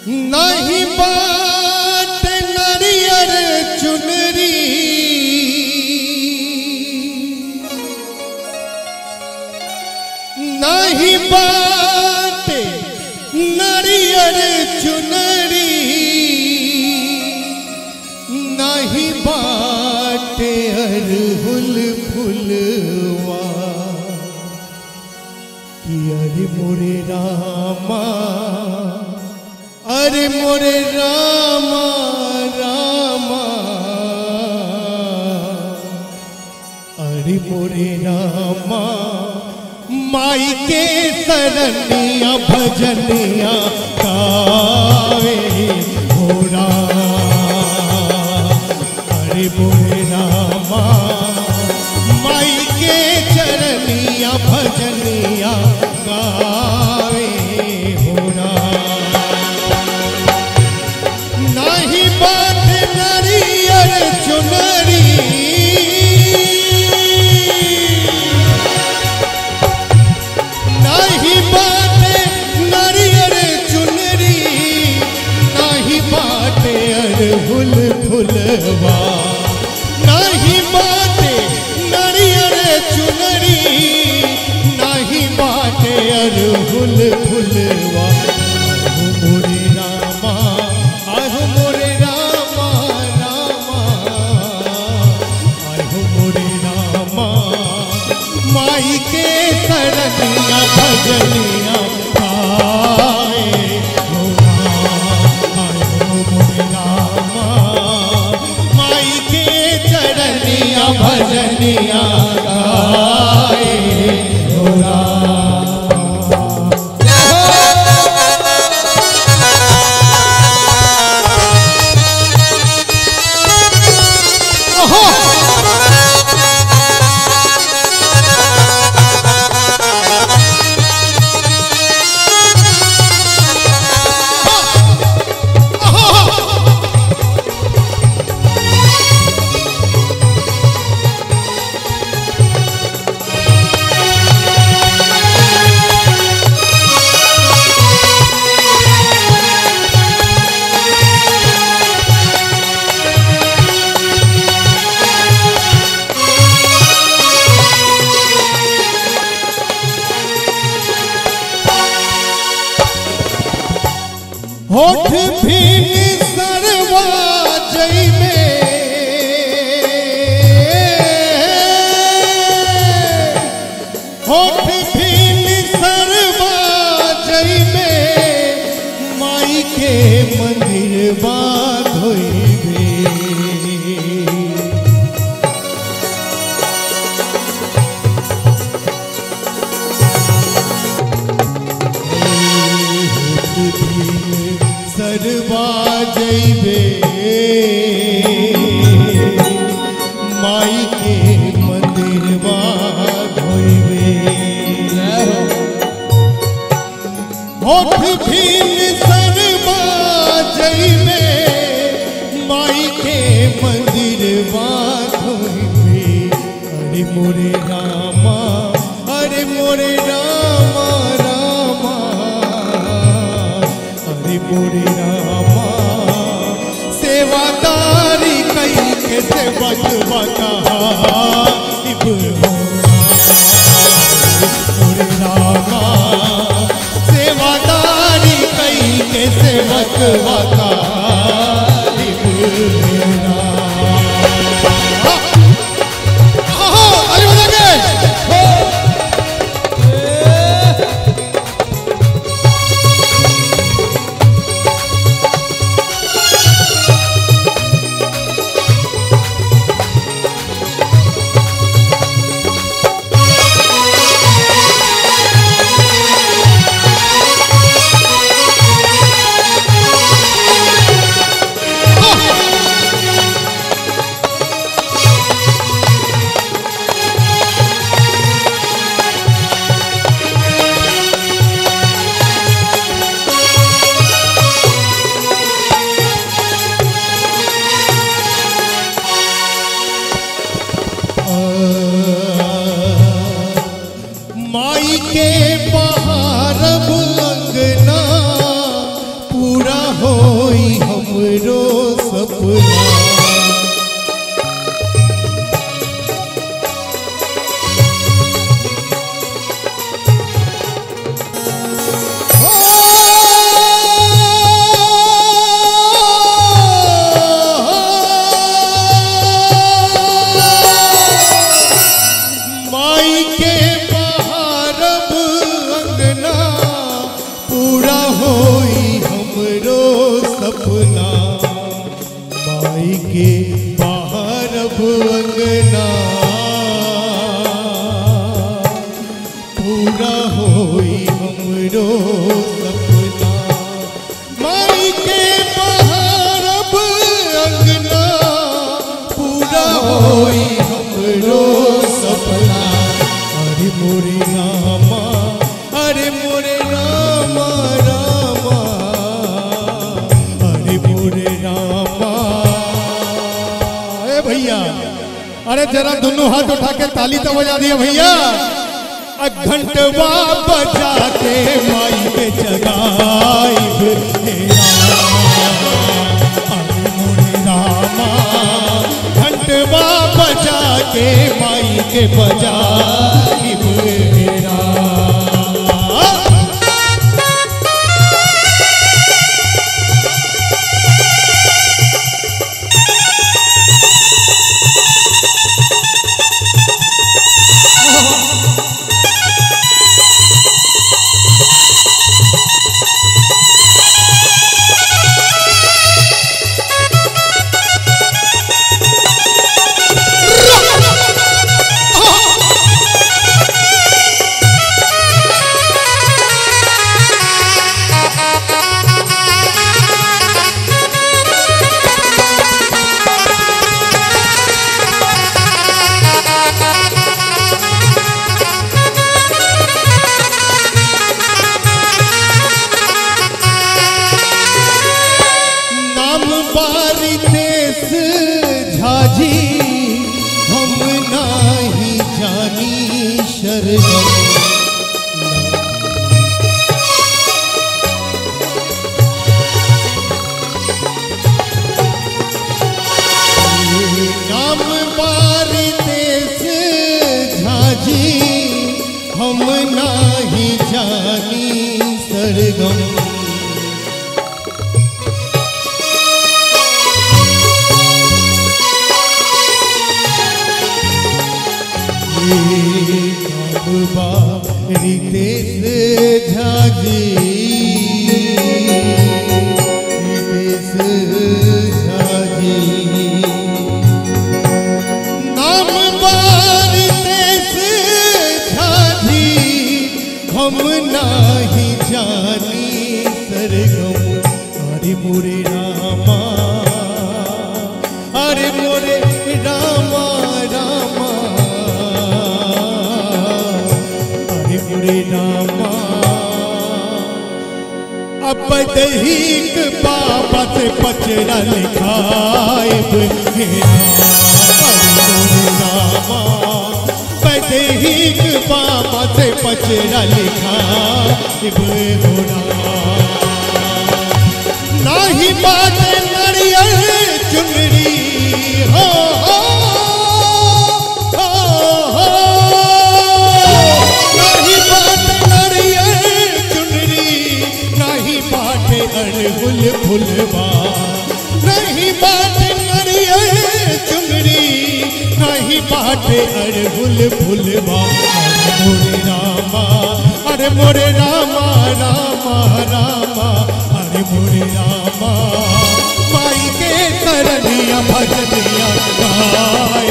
नहीं बाट नरियर चुनरी, नहीं बाट नरियर चुनरी, नहीं बाट अरहुल फुलवा कि अरे मोरे रामा, अरे मोरे रामा रामा, अरे मोरे रामा माई के शरणिया भजनिया गावे हो राम। अरे मोरे रामा माई के चरनिया भजनिया गावे हो राम। नहीं बात नरियर चुनरी, नहीं बात नरियर चुनरी, नहीं बात अरहुल फुलवा, नहीं बात नरियर चुनरी, नहीं बात अरहुल फुलवा। मोरे रामा, आहो मोरे रामा रामा, आहो मोरे रामा माई के शरणिया भजनिया गावे हो राम। आहो मोरे रामा माई के चरनिया भजनिया गावे हो राम। होठ भीन सरवा जई में, होठ भीन सरवा जई में, माई के मंदिर धोइबे। सरवा जइबे माई के मंदिरवा धोइबे। होठ भीन सरवा जइबे माई के मंदिरवा धोइबे। अरे मोरे रामा, अरे मोरे रामा रामा, अरे मोरे रामा सेवादारी कई के सेवक बता मोरे रामा सेवादारी कई के सेवक बता। माई के बहारब अंगना पूरा हो पूरा होई हमरो सपना। माई के बहारब अंगना पूरा होई हमरो सपना। अरे मोरे रामा, अरे मोरे रामा रामा, अरे मोरे रामा। ए भैया, अरे जरा दोनों हाथ उठा के ताली तो बजा दिया भैया। घंटवा बजा के माई के जगाइब हे रामा, अरे मोरे रामा। घंटवा बजा के माई के बजाइब हे रामा। हम नाही जानी शरण। नाम बारितेश झाजी हम नाही जानी सरगम। रितेश झाजी, रितेश झाजी, नाम रितेश झाजी हम नाही जानी सरगम। अरे मोरे रामा, अरे मोरे रामा रामा, अरे रामा। अब दहीक बाबा से पचरा लिखाइब हे रामा। बदहीक बाबा से पचरा लिखाइब हो रामा। नाही बात नरियल चुनरी हो, हो, हो, हो। नाही बात नरियल चुनरी, नाही बाटे अड़हुल फुलवा। नहीं बात नरियल चुनरी, नहीं बाटे अड़हुल फुलवा। अरे मोरे रामा, अरे मोरे रामा रामा रामा, अरे मोरे रामा। माई के तरनिया भजनिया गाए।